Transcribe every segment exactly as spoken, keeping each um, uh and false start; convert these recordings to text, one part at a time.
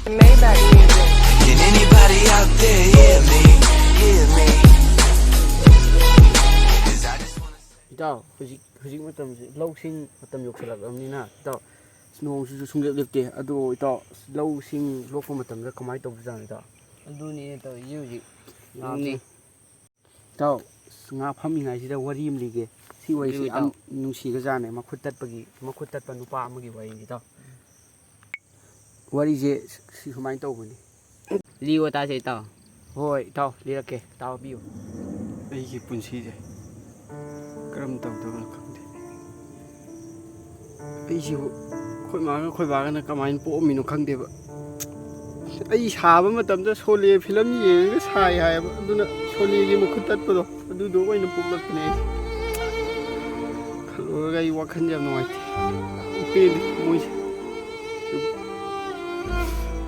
Maybach music. Can anybody out there hear me? Hear me? 'Cause I just wanna say ꯏꯇꯥꯎ, ꯍꯧꯖꯤꯛ, ꯍꯧꯖꯤꯛ ꯃꯇꯝꯁꯤ ꯂꯧꯁꯤꯡ ꯃꯇꯝ ꯌꯧꯁꯤꯜꯂꯛꯂꯕꯅꯤꯅ, ꯏꯇꯥꯎ, ꯅꯣꯡꯁꯤꯁꯨ ꯁꯨꯡꯂꯦꯞ ꯂꯦꯞꯇꯦ꯫ ꯑꯗꯣ ꯏꯇꯥꯎ, ꯂꯧꯁꯤꯡ ꯂꯣꯛꯄ ꯃꯇꯝꯗ ꯀꯃꯥꯏꯅ ꯇꯧꯕꯖꯥꯠꯅꯣ, ꯏꯇꯥꯎ? ꯑꯗꯨꯅꯤꯅꯦ ꯇꯧꯔꯤꯁꯤ ꯍꯧꯖꯤꯛ꯫ ꯉꯥꯅꯤ꯫ ꯏꯇꯥꯎ, ꯉꯥ ꯐꯝꯃꯤꯉꯩꯁꯤꯗ ꯋꯥꯔꯤ ꯑꯃ ꯂꯤꯒꯦ꯫ ꯁꯤ ꯋꯥꯔꯤꯁꯤ ꯂꯤꯌꯨ, ꯌꯥꯝ ꯏꯇꯥꯎ꯫ ꯅꯨꯡꯁꯤꯒ꯭ꯔꯖꯥꯠꯅꯦ꯫ ꯃꯈꯨꯠ ꯇꯠꯄꯒꯤ, ꯃꯈꯨꯠ ꯇꯠꯄ ꯅꯨꯄꯥ ꯑꯃꯒꯤ ꯋꯥꯔꯤꯅꯤ, ꯏꯇꯥꯎ꯫ ꯋꯥꯔꯤꯁꯦ ꯁꯤ ꯁꯨꯃꯥꯏꯅ ꯇꯧꯕꯅꯤ꯫ ꯂꯤꯌꯣ ꯇꯥꯁꯦ, ꯏꯇꯥꯎ꯫ ꯍꯣꯏ, ꯏꯇꯥꯎ, ꯂꯤꯔꯛꯀꯦ, ꯇꯥꯕꯤꯌꯨ꯫ ꯑꯩꯒꯤ ꯄꯨꯟꯁꯤꯁꯦ ꯀꯔꯝ ꯇꯧꯗꯣꯏꯅꯣ ꯈꯪꯗꯦ꯫ ꯑꯩꯁꯤꯕꯨ ꯑꯩꯈꯣꯏ ꯃꯥꯒ ꯑꯩꯈꯣꯏ ꯕꯥꯒꯅ ꯀꯃꯥꯏꯅ ꯄꯣꯛꯑꯝꯃꯤꯅꯣ ꯈꯪꯗꯦꯕ꯫ ꯑꯩ ꯁꯥꯕ ꯃꯇꯝꯗ ꯁꯣꯂꯦ ꯐꯤꯂꯝ ꯌꯦꯡꯉꯒ ꯁꯥꯏ ꯍꯥꯏꯌꯦꯕ꯫ ꯑꯗꯨꯅ ꯁꯣꯂꯦꯒꯤ ꯃꯈꯨꯠ ꯇꯠꯄꯗꯣ, ꯑꯗꯨꯗꯣ ꯑꯣꯏꯅ ꯄꯣꯛꯂꯛꯄꯅꯦ ꯑꯩꯁꯦ꯫ ꯈꯜꯂꯨꯔꯒ ꯑꯩ ꯋꯥꯈꯜꯁꯦ ꯌꯥꯝ ꯅꯨꯡꯉꯥꯏꯇꯦ꯫ ꯌꯥꯝ ꯄꯦꯜꯂꯤ ꯃꯣꯏꯁꯦ꯫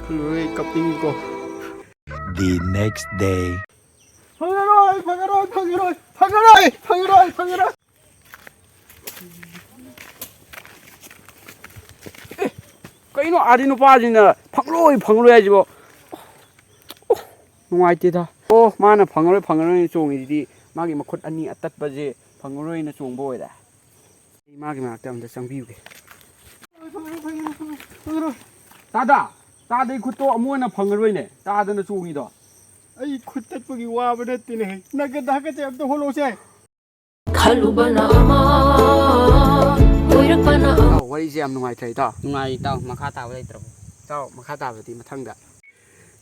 ꯈꯜꯂꯨꯔꯒ ꯑꯩ ꯀꯞꯅꯤꯡꯉꯤꯀꯣ꯫ The next day. ꯐꯪꯉꯔꯣꯏ, ꯐꯪꯉꯔꯣꯏ, ꯐꯪꯉꯔꯣꯏ, ꯐꯪꯉꯔꯣꯏ, ꯐꯪꯉꯔꯣꯏ, ꯐꯪꯉꯔꯣꯏ꯫ ꯑꯦ, ꯀꯩꯅꯣ ꯑꯥꯗꯤ ꯅꯨꯄꯥꯁꯤꯡꯅ "ꯐꯪꯉꯔꯣꯏ, ꯐꯪꯉꯔꯣꯏ" ꯍꯥꯏꯁꯤꯕꯣ? ꯑꯣ, ꯅꯨꯡꯉꯥꯏꯇꯦꯗ꯫ ꯑꯣ, ꯃꯥꯅ "ꯐꯪꯉꯔꯣꯏ, ꯐꯪꯉꯔꯣꯏꯅ" ꯆꯣꯡꯉꯤꯁꯤꯗꯤ ꯃꯥꯒꯤ ꯃꯈꯨꯠ ꯑꯅꯤ ꯑꯇꯠꯄꯁꯦ "ꯐꯪꯉꯔꯣꯏꯅ" ꯆꯣꯡꯕ ꯑꯣꯏꯔꯦ꯫ ꯑꯩ ꯃꯥꯒꯤ ꯃꯅꯥꯛꯇ ꯑꯝꯇ ꯆꯪꯕꯤꯌꯨꯒꯦ꯫ ꯇꯥꯗ, ꯇꯥꯗ, ꯑꯩ ꯈꯨꯠꯇꯣ ꯑꯃꯨꯛ ꯍꯟꯅ "ꯐꯪꯉꯔꯣꯏꯅꯦ" ꯇꯥꯗꯅ ꯆꯣꯡꯉꯤꯗꯣ꯫ ꯑꯩ ꯈꯨꯠ ꯇꯠꯄꯒꯤ ꯋꯥꯕ ꯅꯠꯇꯦꯅꯦꯍꯦ꯫ ꯅꯪꯒ ꯍꯥꯀꯠꯆꯩ, ꯑꯝꯇ ꯍꯣꯜꯂꯣꯁꯦ꯫ ꯈꯜꯂꯨꯕꯅ ꯑꯃ, ꯑꯣꯏꯔꯛꯄꯅ ꯑꯃ꯫ ꯏꯇꯥꯎ, ꯋꯥꯔꯤꯁꯦ ꯌꯥꯝ ꯅꯨꯡꯉꯥꯏꯇ꯭ꯔꯦ, ꯏꯇꯥꯎ꯫ ꯅꯨꯡꯉꯥꯏ, ꯏꯇꯥꯎ꯫ ꯃꯈꯥ ꯇꯥꯕ ꯂꯩꯇ꯭ꯔꯕꯣ? ꯏꯇꯥꯎ, ꯃꯈꯥ ꯇꯥꯕꯗꯤ ꯃꯊꯪꯗ꯫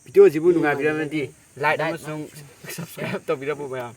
ꯚꯤꯗꯤꯑꯣꯁꯤꯕꯨ ꯅꯨꯡꯉꯥꯏꯕꯤꯔꯝꯃꯗꯤ like like ꯑꯃꯁꯨꯡ subscribe ꯇꯧꯕꯤꯔꯝꯃꯨ ꯃꯌꯥꯝ꯫